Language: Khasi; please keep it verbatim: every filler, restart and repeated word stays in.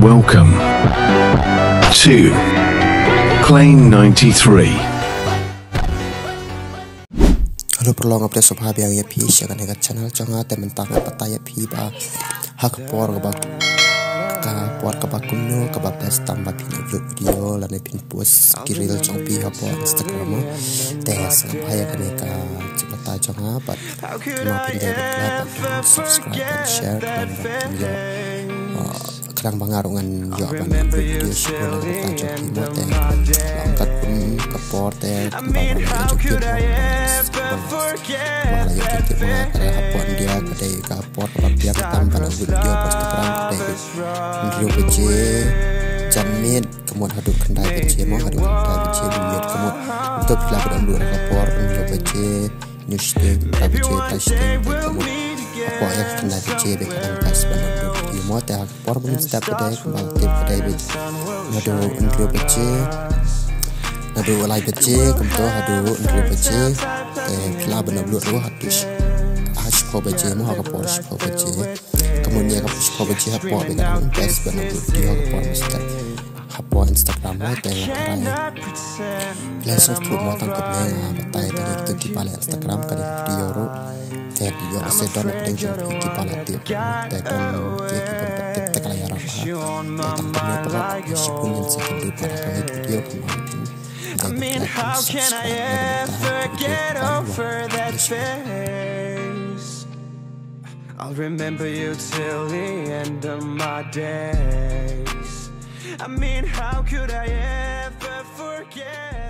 Welcome to Claim ninety-three. Hello paralok, nga pdiang sngewbha biang ïa phi sha kane ka channel jong nga. Te mynta ngan batai ïa phi ba ha ka por kaba, ka por kaba kumno kaba best tam ba phin upload video lane phin post ki reel jong phi hapoh Instagram mo. Te sngewbha ïa kane ka jingbatai jong nga bad ma phin dei ban klet ban subscribe ban share ban ban ïoh. Khnang ba nga ruh ngan ïoh ban upload video shibun na ka bynta jong phi mo. Te long kat kum ka por te kumba nga la ïoh jingtip mo, kumba nga la ïoh jingtip mo, ka dei hapoh India, ka dei ka por kaba biang tam ban upload video hapoh Instagram, ka dei hynriew baje janmiet ka mut haduh khyndai baje mo, haduh khyndai baje mynmiet ka mut. Kumto phi lah ban upload ha ka por hynriew baje, hynñiew shiteng, phra baje, phra shiteng, te ka mut hapoh ïa ka khyndai baje bad ka dang best ban upload video mo. Te ha ka por ba mynstep ka dei kumba la tip ka dei bad naduh hynriew baje, naduh lai baje kumto haduh hynriew baje. Te phi lah ban upload ruh haduh sh-, ha shiphew baje mo, ha ka por shiphew baje. Ka mut ïa ka por shiphew baje hapoh bad ka dang best ban upload video ha ka por mynstep hapoh Instagram mo. Te nga tharai phi la sngewthuh mo tang kumne nga batai tang ïa kito kiba leh Instagram, ka dei video ruh. Te ïoh lehse don na pdeng jong phi kiba la tip, te don ki, ki bym pat tip te ka la ïarap bha. Te tang kumne paralok, shibun ngin sa ïakynduh pat ha ka next video. Kumba phin dei ban klet ban subscribe na ka bynta ka video kaba wan. I'll remember you till the end of my days. I mean, how could I ever forget?